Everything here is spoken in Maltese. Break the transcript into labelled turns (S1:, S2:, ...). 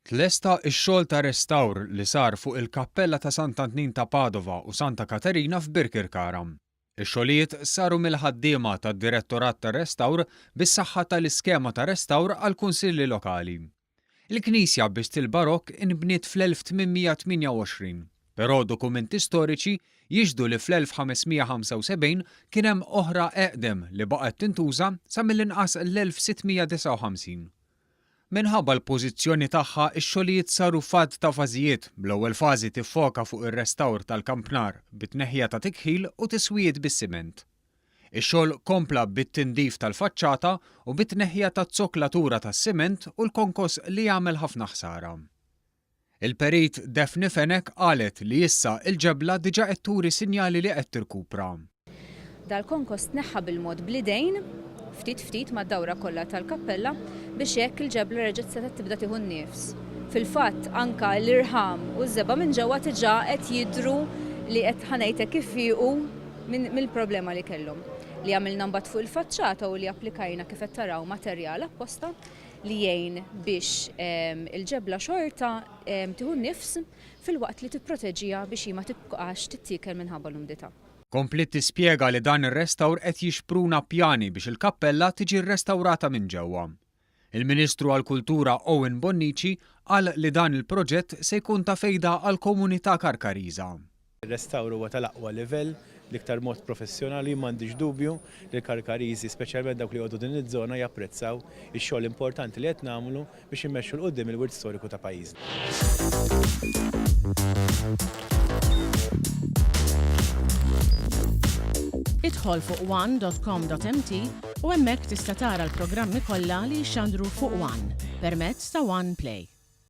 S1: Tlesta x-xogħol ta' restawr li sar fuq il-Kappella ta' Sant'Antnin ta' Padova u Santa Katerina f'Birkirkara. Ix-xogħlijiet saru mill-ħaddiema tad-Direttorat tar-Restawr bis-saħħa tal-Iskema ta' Restawr għall-Kunsilli Lokali. Il-knisja bi stil Barokk inbniet fl-1828, però dokumenti storiċi jixhdu li fl-1575 kien hemm oħra eqdem li baqgħet tintuża sa mill-inqas l-1659. Minħabba l-pożizzjoni tagħha, ix-xogħlijiet saru f'għadd ta' fażijiet, bl-ewwel fażi tiffoka fuq ir-restawr tal-kampnar bi tneħħija ta' tikħil u tiswijiet bis-siment. Ix-xogħol kompla bit-tindif tal-faċċata u bit-tneħħija taz-zokklatura tas-siment u l-konkos li għamel ħafna ħsara. Il-Perit Daphne Fenech qalet li issa l-ġebla diġà qed turi sinjali li qed tirkupra.
S2: Dal-konkos tneħħa bil-mod bl-idejn, ftit ftit mad-dawra kollha tal-kappella biex hekk il-ġebla reġgħet setgħet tibda tieħu n-nifs. Fil-fatt anka l-irħam u ż-żebgħa minn ġewwa diġà qed jidhru li qed ħa ngħid hekk ifiequ mill-problema li kellhom. Li għamilna mbagħad fuq il-faċċata u li applikajna kif qed taraw materjal apposta li jgħin biex il-ġebla xorta tieħu n-nifs filwaqt li tipproteġiha biex hi ma tibqax tittiekel minħabba l-umdità.
S1: Kompliet tispjega li dan ir-restawr qed jixpruna pjani biex il-kappella tiġi rrestawrata minn ġewwa. Il-Ministru għall-Kultura Owen Bonnici qal li dan il-proġett se jkun ta' fejda għall-komunità Karkariża.
S3: Ir-restawr huwa tal-aqwa livell, l-iktar mod professjonali, m'għandix dubju li l-Karkariżi, speċjalment dawk li joqogħdu din iż-żona, japprezzaw ix-xogħol importanti li qed nagħmlu biex immexxu 'l quddiem il-wirt storiku ta' pajjiżna.
S4: Idħol fuq one dot com dot mt u hemmhekk tista' tara l-programmi kollha li jixxandru fuq one permezz ta' One Play.